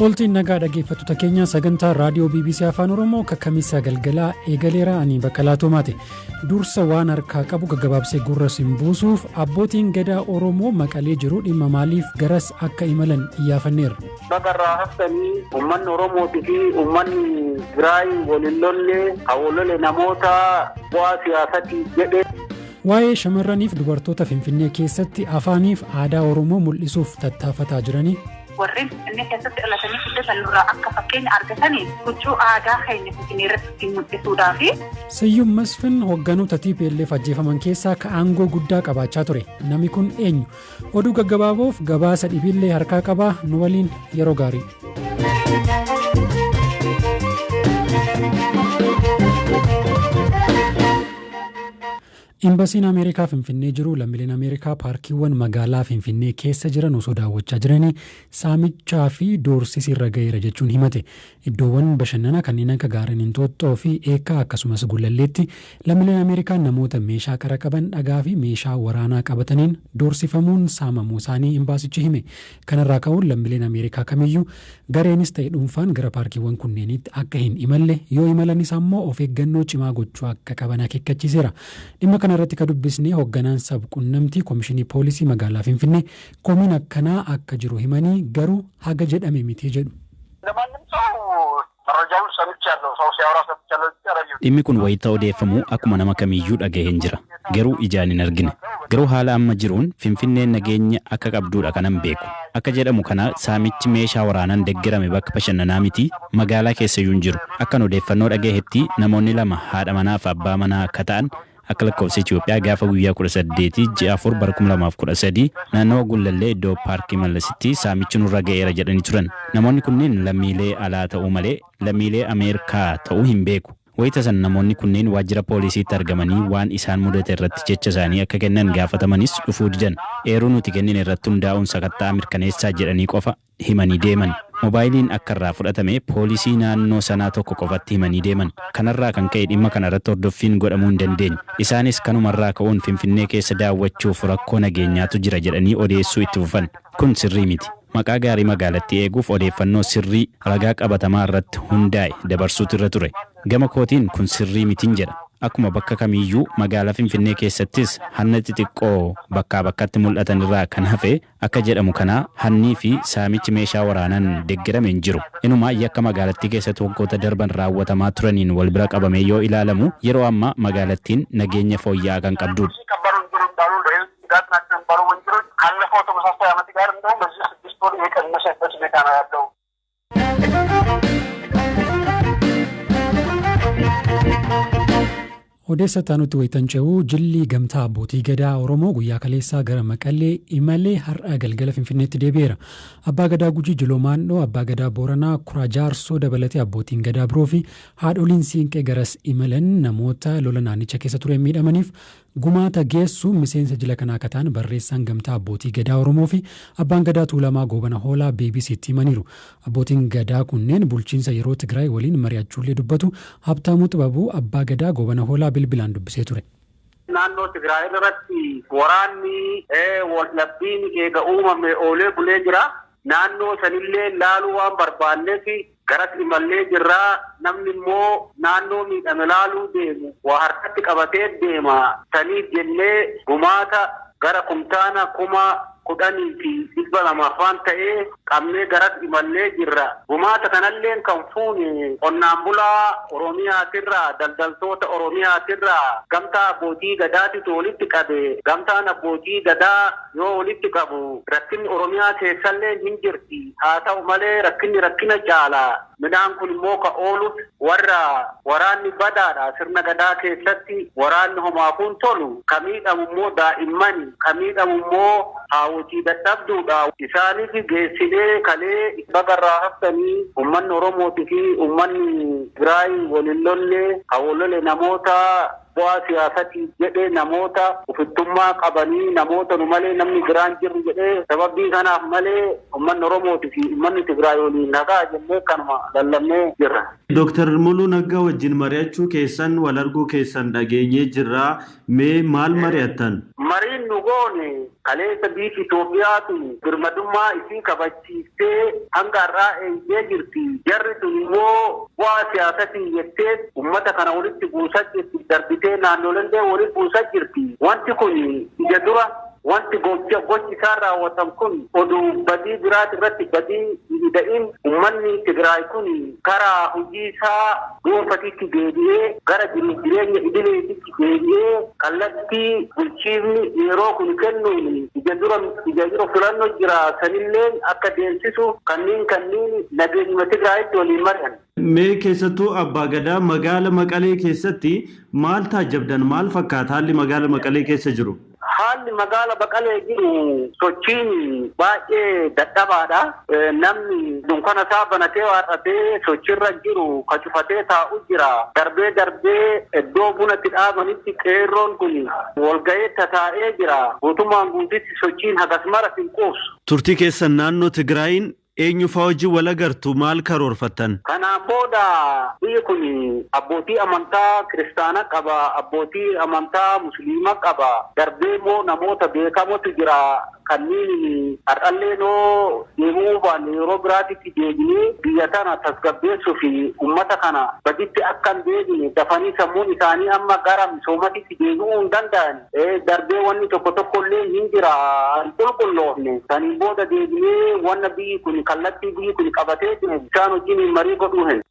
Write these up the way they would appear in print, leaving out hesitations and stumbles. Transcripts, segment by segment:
Oltiin nagaa dhaggeeffattoota keenya, sagantaa raadiyoo BBC Afaan Oromoo kakkamisa galgalaa eegaleera. Ani Baqqalaa Toomaate. Dursa waan harkaa qabu gaggabaabsee gurra sin buusuuf, abbootiin gadaa Oromoo Maqalee jiru dhimma maaliif garas akka imalan iyyaafanneerra. Bagarraa haftanii, uummanni Oromootii fi uummanni Tigraay waliin lollee hawwalole namoota bu'aa siyaasaatiif jedhe. Waa'ee shamarraniif dubartoota Finfinnee keessatti afaaniif aadaa Oromoo mul'isuuf tattaafataa jiranii. Warreen Finfinnee keessatti dhalatanii guddatan irraa akka fakkeenya argatanii huccuu aadaa keenya Finfinnee irratti ittiin mul'isuudhaafi. Siyyum Masfin hoogganoota TPLF ajjeefaman keessaa ka aangoo guddaa qabaachaa ture. Namni kun eenyu? Oduu gaggabaaboof gabaasa dhibiillee harkaa qabaa, nu waliin yeroo gaarii. Imbasiin Ameerikaa Finfinnee jiru lammiileen Ameerikaa paarkiiwwan magaalaa Finfinnee keessa jiran osoo daawwachaa jiranii saamichaa fi doorsisi irra ga'eera jechuun himate. Iddoowwan bashannanaa kanneen akka gaarreen Inxooxxoo fi Eekkaa akkasumas Gullalleetti lammiileen Ameerikaa namoota meeshaa qara qaban, dhagaa fi meeshaa waraanaa qabataniin doorsifamuun saamamuu isaanii imbaasichi hime. Kanarraa ka'uun lammiileen Ameerikaa kamiyyuu gareenis ta'e dhuunfaan gara paarkiiwwan kunneeniitti akka hin imalle, yoo imalanis ammoo of eeggannoo cimaa gochuu akka qaban akeekkachiiseera. Dhimma kana irratti ka dubbisne hoogganaan sab-qunnamtii Komishinii Poolisii magaalaa Finfinnee komiin akkanaa akka jiru himanii, garuu haga jedhame miti jedhu. ለማንም ሰው መረጃውን ሰምቻለሁ። ሰው ሲያወራ ሰምቻለሁ እንጂ አላየሁትም። Dhimmi kun wayita odeeffamu akkuma nama kamiiyyuu dhagaheen jira. Garuu ijaan hin argine. Garuu haala amma jiruun Finfinneen nageenya akka qabduudha kanan beeku. Akka jedhamu kana saamichi meeshaa waraanaan deeggarame bakka bashannanaa miti, magaalaa keessayyuu hin jiru. Akkan odeeffannoo dhagahetti namoonni lama haadha manaa fi abbaa manaa akka ta'an akka lakkoofsa Itoophiyaa gaafa guyyaa 18 ji'a 4 bara 2013 naannawa Gullallee iddoo paarkii Mallasitti saamichi nurra ga'eera jedhanii turan. Namoonni kunneen lammiilee alaa ta'uu malee lammiilee Ameerikaa ta'uu hin beeku. Wayita san namoonni kunneen waajjira poolisiitti argamanii waan isaan mudate irratti jecha isaanii akka kennan gaafatamanis dhufuu didan. Eeruu nuti kennine irratti hundaa'uun sakatta'aa mirkaneessaa jedhanii qofa himanii deeman. Moobaayiliin akka irraa fudhatame poolisii naannoo sanaa tokko qofatti himanii deeman. Kanarraa kan ka'e dhimma kana irratti hordoffiin godhamuu hin dandeenye. Isaanis kanumarraa ka'uun Finfinnee keessa daawwachuuf rakkoo nageenyaatu jira jedhanii odeessuu itti fufan. Kun sirrii miti. Maqaa gaarii magaalattii eeguuf odeeffannoo sirrii ragaa qabatamaa irratti hundaa'e dabarsuutu irra ture. Gama kootiin kun sirrii mitiin jedha. Akkuma bakka kamiiyyuu magaalaa Finfinnee keessattis hanna xixiqqoo bakkaa bakkatti mul'atan irraa kan hafe akka jedhamu kana hannii fi saamichi meeshaa waraanaan deeggarame hin jiru. Inumaa yakka magaalattii keessatti waggoota darban raawwatamaa turaniin wal bira qabamee yoo ilaalamu yeroo ammaa magaalattiin nageenya fooyya'aa kan qabdudha. ከባድ ወንጀል የሚባሉ ለህዝብ ስጋት ናቸው የሚባሉ ወንጀሎች ካለፈው ተመሳሳይ ዓመት ጋር እንደውም በዚህ 6 ወር የቀነሰበት ሁኔታ ነው ያለው። Odeessa itti wayitan ce'uu, jilli gamtaa abbootii gadaa Oromoo guyyaa kaleessaa gara Maqallee imalee har'a galgala Finfinneetti deebi'eera. Abbaa Gadaa Gujii Jiloo Maandhoo, Abbaa Gadaa Booranaa Kuraa Jaarsoo dabalatee abbootiin gadaa biroo fi haadholiin siinqee garas imalan namoota lola naannicha keessa tureen miidhamaniif gumaata geessu. Miseensa jila kanaa akka ta'an barreessaan gamtaa abbootii gadaa Oromoo fi abbaan gadaa Tuulamaa Goobana Hoolaa BBCtti himaniiru. Abbootiin gadaa kunneen bulchiinsa yeroo Tigraay waliin mari'achuullee dubbatu. Habtaamuu Xibabuu Abbaa Gadaa Goobana Hoolaa bilbilaan dubbisee ture. Naannoo Tigraay irratti waraanni waldhabbiin eega uumame oolee bulee jira. Naannoo sanillee laaluu waan barbaanneef garas imallee jirraa. Namni immoo naannoo miidhame laaluu deemu waa harkatti qabatee deema. Saniif jennee gumaata gara kumtaana 10,200 waan ta'ee qabnee garas imallee jirra. Gumaata kanallee kan fuune qonnaan bulaa Oromiyaatirraa, daldaltoota Oromiyaatirraa, gamtaa abbootii gadaatitu walitti qabe. Gamtaan abbootii gadaa yoo walitti qabu rakkinni Oromiyaa keessallee hin jirti. Haa ta'u malee rakkinni rakkina caala. Midhaan kun immoo ka oolu warra waraanni badaadha. Sirna gadaa keessatti waraanni homaafuun tolu. Ka miidhamu immoo daa'immani. Ka miidhamu immoo haawwotii dadhabduudha. Isaaniif geessinee kalee. Bagarraa haftanii, uummanni Oromootii fi uummanni Tigraay waliin lollee hawwalole namoota bu'aa siyaasaatiif jedhee, namoota ofittummaa qabanii, namoota nu malee namni biraan jiru jedhee, sababii kanaaf malee uummanni Oromootii fi uummanni Tigraay waliin nagaa jennee kanuma lallabnee jirra. Dooktar Muluu Naggaa wajjin mari'achuu keessan, wal arguu keessan dhageenyee jirra. Mee maal mari'attan? Mariin nu goone kaleessa biyyi Itoophiyaatu birmadummaa isii kabachiistee hanga har'aa eeyyee jirti. Jarri tun immoo bu'aa siyaasatiin jettee uummata kana walitti buusaa jirti. Darbitee naannoleen walitti buusaa jirti. Wanti kun ija dura wanti gocha gochi isaan raawwatan kun oduu badii biraati irratti badii hin da'in uummanni Tigraay kun karaa hojii isaa dhuunfatitti deebi'ee gara jireenya idileetitti deebi'ee kallattii bulchiinni yeroo kun kennuun ija dura filannoo jira sanillee akka deemsisu kanneen nageenyuma Tigraayitti waliin mari'an. Mee keessattuu Abbaa Gadaa magaala Maqalee keessatti maal taajjabdan, maal fakkaata haalli magaala Maqalee keessa jiru? Haalli magaala Maqalee jiru sochiin baay'ee dadhabaadha. Namni dunkaana isaa banatee waarratee sochiirra jiru kacufatee taa'u jira. Darbee darbee iddoo bunatti dhaabanitti qeerroon kun walga'ee tataa'ee jira. Guutummaan guututti sochiin hagas mara hin quubsu. Turtii keessan naannoo Tigraayin eenyu fa'aa wajjin wal agartu, maal karoorfattan? Kanaan booda biyyi kun abbootii amantaa kiristaanaa qaba, abbootii amantaa musliimaa qaba. Darbee immoo namoota beekamotu jira. Kanneen har'allee noo deemuu baanne yeroo biraatitti deebinee biyya tana tasgabbeessuu fi uummata kana baditti akka hin deebine dafanii sammuun isaanii amma gara misoomatitti deebi'uu hin danda'an. Darbee wanni tokko tokko illee hin jira hin qulqulloofne. Saniin booda deebinee wanna biyyi kun kallattii biyyi kun qabatee jiru isaan wajjin marii godhuu hin.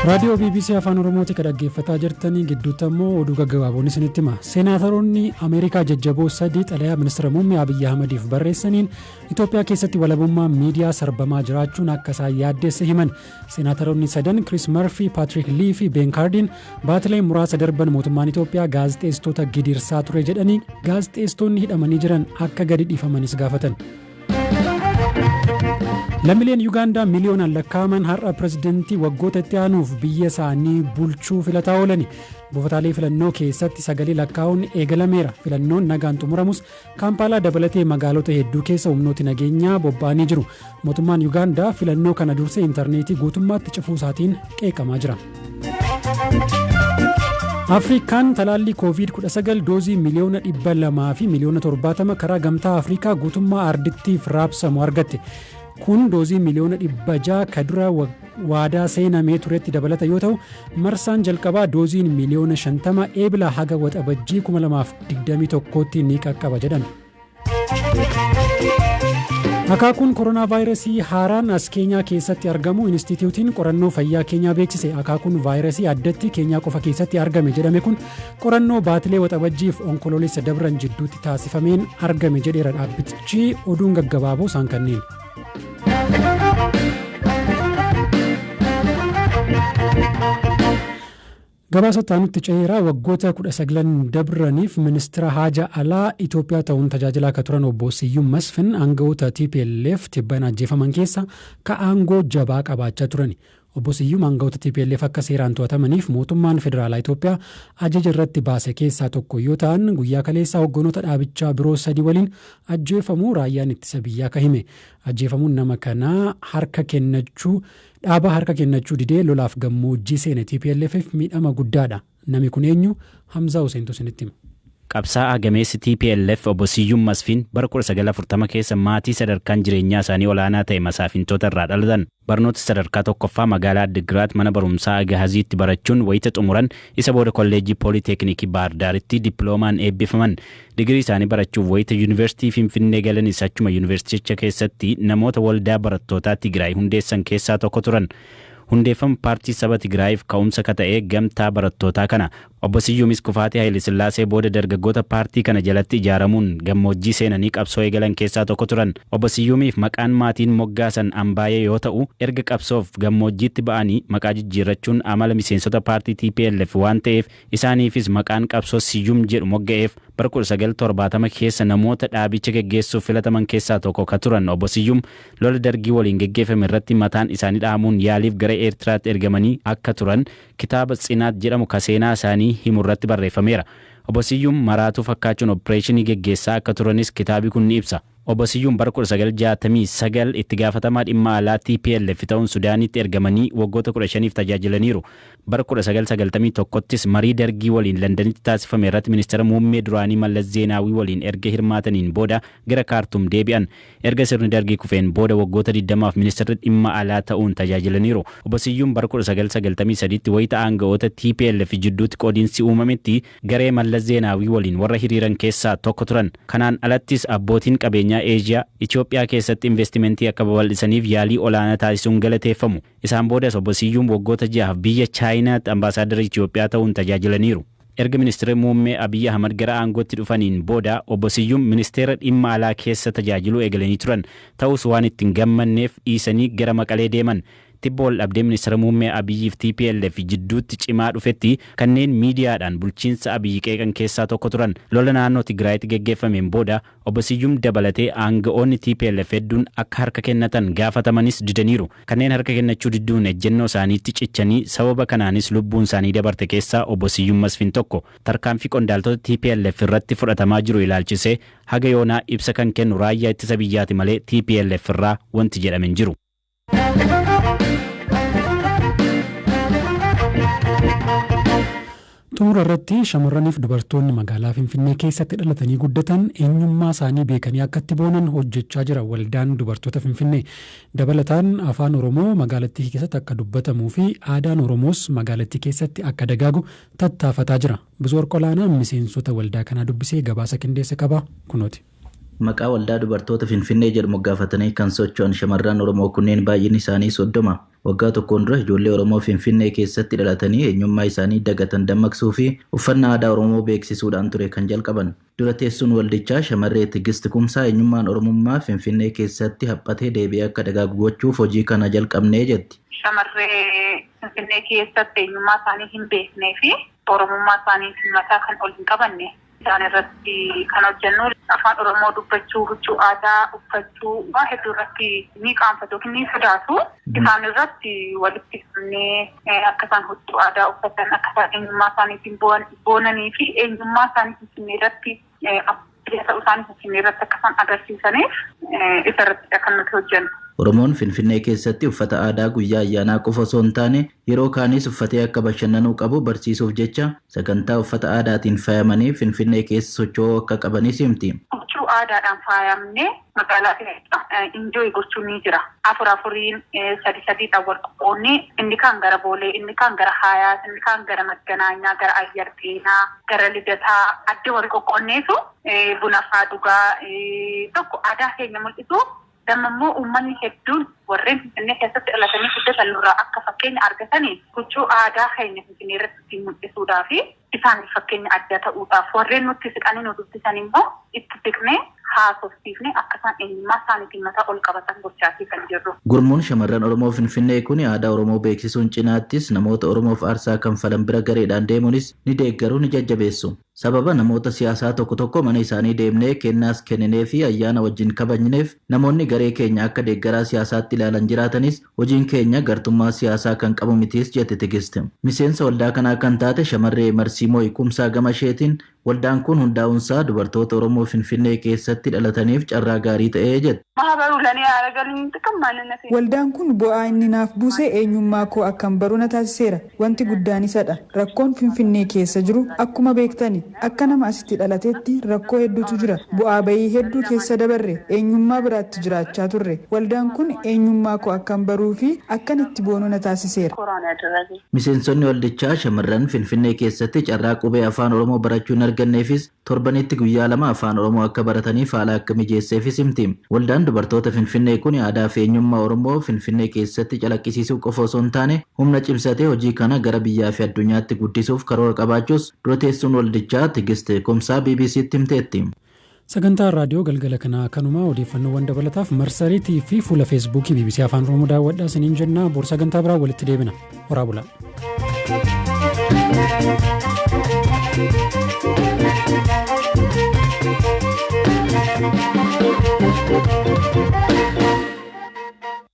Raadiyoo BBC Afaan Oromooti kan dhaggeeffataa jirtanii. Gidduutti ammoo oduu gaggabaaboon isinitti hima. Seenaataroonni Ameerikaa jajjaboo sadii xalayaa ministeera muummee Abiyyi Ahmadiif barreessaniin Itoophiyaa keessatti walabummaan miidiyaa sarbamaa jiraachuun akka isaan yaaddeesse himan. Seenaataroonni sadan Chris Murphy, Patrick Lee fi Ben Cardin baatilee muraasa darban mootummaan Itoophiyaa gaazexeessitoota gidirsaa ture jedhanii gaazexeessitoonni hidhamanii jiran akka gadi dhiifamanis gaafatan. Lammiileen Yuugaandaa miliyoonaan lakkaa'aman har'a pirezidantii waggoota itti aanuuf biyya isaanii bulchuu filataa oolani. Buufataalee filannoo keessatti sagalee lakkaa'uun eegalameera. Filannoon nagaan xumuramus Kaampaalaa dabalatee magaalota hedduu keessa humnooti nageenyaa bobba'anii jiru. Mootummaan Yuugaandaa filannoo kana dursee intarneetii guutummaatti cufuu isaatiin qeeqamaa jira. Afrikaan talaallii COVID-19 doozii 200,000,000 fi 70,000,000 karaa gamtaa Afrikaa guutummaa ardittiif raabsamu argatte. Kun doozii 600,000,000 ka dura waadaa seenamee turetti dabalata yoo ta'u, marsaan jalqabaa dooziin 50,000,000 eebila haga waxabajjii 2021tti ni qaqqaba jedhan. Akaakuun koronaa vaayirasii haaraan as Keenyaa keessatti argamu Inistituutiin qorannoo fayyaa Keenyaa beeksise. Akaakuun vaayirasii addatti Keenyaa qofa keessatti argame jedhame kun qorannoo baatilee waxabajjiif onkoloolessa dabran jidduutti taasifameen argame jedheera dhaabbatichi. Oduun gaggabaaboo isaan kanneen. Gabaasa itti ce'eeraa waggoota 19 dabraniif ministeera haja alaa Itoophiyaa ta'uun tajaajilaa akka turan obbo Siyyum Masfin aangawoota TPLF tibbana ajjeefaman keessa ka aangoo jabaa qabaachaa turan. Obbo Siyyum aangawoota TPLF akka seeraan to'atamaniif mootummaan federaalaa Itoophiyaa ajaja irratti baase keessaa tokko yoo ta'an, guyyaa kaleessaa hogganoota dhaabichaa biroo sadii waliin ajjeefamuu raayyaan ittisa biyyaa ka hime. Ajjeefamuun nama kanaa harka kennachuu dhaaba harka kennachuu didee lolaaf gammoojjii seene TPLFif miidhama guddaadha. Namni kun eenyu? Hamzaa Huseentu isinitti hima. Qabsaa'aa gameessi TPLF obbo Siyyum Masfin bara 1940 keessa maatii sadarkaan jireenyaa isaanii olaanaa ta'e masaafintoota irraa dhalatan. Barnoota sadarkaa tokkoffaa magaalaa Addigiraat mana barumsaa Agahaziitti barachuun wayita xumuran isa booda kolleejjii Pooliteeknikii Baardaaritti dippiloomaan eebbifaman. Digirii isaanii barachuuf wayita Yuunivarsiitii Finfinnee galanis achuma yuunivarsiiticha keessatti namoota waldaa barattootaa Tigraay hundeessan keessaa tokko turan. Hundeeffama paartii saba Tigraayiif ka'umsa ka ta'e gamtaa barattootaa kana. Obbo Siyyuumis kufaatii Haayile Sillaasee booda dargaggoota paartii kana jalatti ijaaramuun gammoojjii seenanii qabsoo eegalan keessaa tokko turan. Obbo Siyyuumiif maqaan maatiin moggaasan Ambaayee yoo ta'u, erga qabsoof gammoojjiitti ba'anii maqaa jijjiirrachuun amala miseensota paartii TPLF waan ta'eef isaaniifis maqaan qabsoo Siyyum jedhu mogga'eef. Bara 1970 keessa namoota dhaabicha geggeessuuf filataman keessaa tokko ka turan obbo Siyyum lola dargii waliin geggeeffame irratti mataan isaanii dhahamuun yaaliif gara Eertiraatti ergamanii akka turan kitaaba Tsinaat jedhamu ka seenaa isaanii himu irratti barreeffameera. Obbo Siyyuum maraatuu fakkaachuun opereeshinii geggeessaa akka turanis kitaabi kun ni ibsa. Obbo Siyyuum bara 1969 itti gaafatamaa dhimma alaa TPLF ta'uun Sudaanitti ergamanii waggoota 15f tajaajilaniiru. Bara 1991ttis marii Dargii waliin Londanitti taasifame irratti ministeera muummee duraanii Mallas Zeenaawii waliin erga hirmaataniin booda gara Kaartuum deebi'an. Erga sirni Dargii kufeen booda waggoota 20f ministeera dhimma alaa ta'uun tajaajilaniiru. Obbo Siyyuum bara 1993tti wayita aanga'oota TPLF jidduutti qoodiinsi uumametti garee Mallas Zeenaawii waliin warra hiriiran keessaa tokko turan. Kanaan alattis abbootiin qabeenyaa Eeshiyaa Itoophiyaa keessatti investimentii akka babal'isaniif yaalii olaanaa taasisuun galateeffamu. Isaan boodas Obbo Siyyuum waggoota 6f biyya Chaayinaatti ambaasaadara Itoophiyaa ta'uun tajaajilaniiru. Erga ministeera muummee Abiyyi Ahmad gara aangootti dhufaniin booda Obbo Siyyuum ministeera dhimma alaa keessa tajaajiluu eegalanii turan. Ta'us waan ittiin gammanneef dhiisanii gara Maqalee deeman. Tibba wal dhabdee ministeera muummee Abiyyiif TPLF jidduutti cimaa dhufetti kanneen miidiyaadhaan bulchiinsa Abiyyi qeeqan keessaa tokko turan. Lola naannoo Tigraayitti geggeeffameen booda Obbo Siyyuum dabalatee aanga'oonni TPLF hedduun akka harka kennatan gaafatamanis didaniiru. Kanneen harka kennachuu didduun ejjennoo isaaniitti cichanii sababa kanaanis lubbuun isaanii dabarte keessaa Obbo Siyyuum Masfin tokko. Tarkaanfii qondaaltota TPLF irratti fudhatamaa jiru ilaalchisee haga yoonaa ibsa kan kennu raayyaa ittisa biyyaati malee TPLF irraa wanti jedhame hin jiru. Xumura irratti shamarraniif dubartoonni magaalaa Finfinnee keessatti dhalatanii guddatan eenyummaa isaanii beekanii akka itti boonan hojjechaa jira waldaan dubartoota Finfinnee. Dabalataan afaan Oromoo magaalattii keessatti akka dubbatamuu fi aadaan Oromoos magaalattii keessatti akka dagaagu tattaafataa jira. Bizuwarq Olaanaa miseensota waldaa kanaa dubbisee gabaasa qindeesse qaba kunooti. Maqaa waldaa dubartoota Finfinnee jedhu moggaafatanii kan socho'an shamarran Oromoo kunneen baay'inni isaanii 30. Waggaa tokkoon dura ijoollee Oromoo Finfinnee keessatti dhalatanii eenyummaa isaanii dagatan dammaqsuu fi uffannaa aadaa Oromoo beeksisuudhaan ture kan jalqaban. Dura teessuun waldichaa shamarree Tigist Kumsaa eenyummaan Oromummaa Finfinnee keessatti haphatee deebi'ee akka dagaagu gochuuf hojii kana jalqabnee jetti. Shamarree Finfinnee keessatti eenyummaa isaanii hin beeknee fi Oromummaa isaanii mataa kan ol hin qabanne isaan irratti kan hojjennu afaan Oromoo dubbachuu, huccuu aadaa uffachuu waan hedduu irratti ni qaanfatu yookiin ni sodaatu. Isaan irratti walitti dhufnee akka isaan huccuu aadaa uffatan, akka isaan eenyummaa isaaniitiin boonanii fi eenyummaa isaanii Finfinnee irratti ta'uu isaanii Finfinnee irratti akka isaan agarsiisaniif isa irratti kan nuti hojjennu. Oromoon Finfinnee keessatti uffata aadaa guyyaa ayyaanaa qofa osoo hin taane yeroo kaanis uffatee akka bashannanuu qabu barsiisuuf jecha sagantaa uffata aadaatiin faayamanii Finfinnee keessa socho'uu akka qabanis himti. Huccuu aadaadhaan faayamnee magaalaa keessa enjoy gochuun ni jira. Afur afuriin sadi sadiidhaan wal qoqqoonnee inni kaan gara Boolee, inni kaan gara Haayaat, inni kaan gara Magganaanyaa, gara Ayyar Xeenaa, gara Lidataa adda wal qoqqoonneetu buna faa dhugaa tokko aadaa keenya mul'isu. Damma immoo uummanni hedduun warreen Finfinnee keessatti dhalatanii guddatan nurraa akka fakkeenya argatanii huccuu aadaa keenya Finfinnee irratti ittiin mul'isuudhaa fi isaaniif fakkeenya adda ta'uudhaaf warreen nutti siqanii nu dubbisan immoo itti siqnee haasofsiifnee akka isaan eenyummaa isaaniitiin mataa ol qabatan gochaatii kan jirru. Gurmuun shamarran Oromoo Finfinnee kun aadaa Oromoo beeksisuun cinaattis namoota Oromoof aarsaa kanfalan bira gareedhaan deemuunis ni deeggaru ni jajjabeessu. Sababa namoota siyaasaa tokko tokko mana isaanii deemnee kennaas kenninee fi ayyaana wajjin kabajneef namoonni garee keenya akka deeggaraa siyaasaatti ilaalan jiraatanis hojiin keenya gartummaa siyaasaa kan qabu mitiis jette Tigist. Miseensa waldaa kanaa kan taate shamarree Marsiimoo Kumsaa gama isheetiin waldaan kun hundaa'uunsaa dubartoota Oromoo Finfinnee keessatti dhalataniif carraa gaarii ta'ee jette. Waldaan kun bu'aa inni naaf buuse eenyummaa koo akkan baru na taasiseera. Wanti guddaan isadha. Rakkoon Finfinnee keessa jiru akkuma beektani akka nama asitti dhalateetti rakkoo hedduutu jira. Bu'aa bayii hedduu keessa dabarre eenyummaa biraatti jiraachaa turre. Waldaan kun eenyummaa koo akkan baruu fi akkan itti boonu na taasiseera. Miseensonni waldichaa shamarran Finfinnee keessatti carraa qubee afaan Oromoo barachuu hin arganneefis torbanitti guyyaa 2 afaan Oromoo akka barataniif haala akka mijeesseefis himti. Waldaan dubartoota Finfinnee kun aadaa fi eenyummaa Oromoo Finfinnee keessatti calaqqisiisuu qofa osoo hin taane humna cimsatee hojii kana gara biyyaa fi addunyaatti guddisuuf karoora qabaachuus dura teessuun waldichaa Tigist Kumsaa BBCtti himteetti. Sagantaan raadiyoo galgala kanaa kanuma odeeffannoowwan dabalataaf marsariitii fi fuula Feesbuukii BBC Afaan Oromoo daawwadhaa isiniin jenna. Bor sagantaa biraa walitti deebina. Horaa bulaa.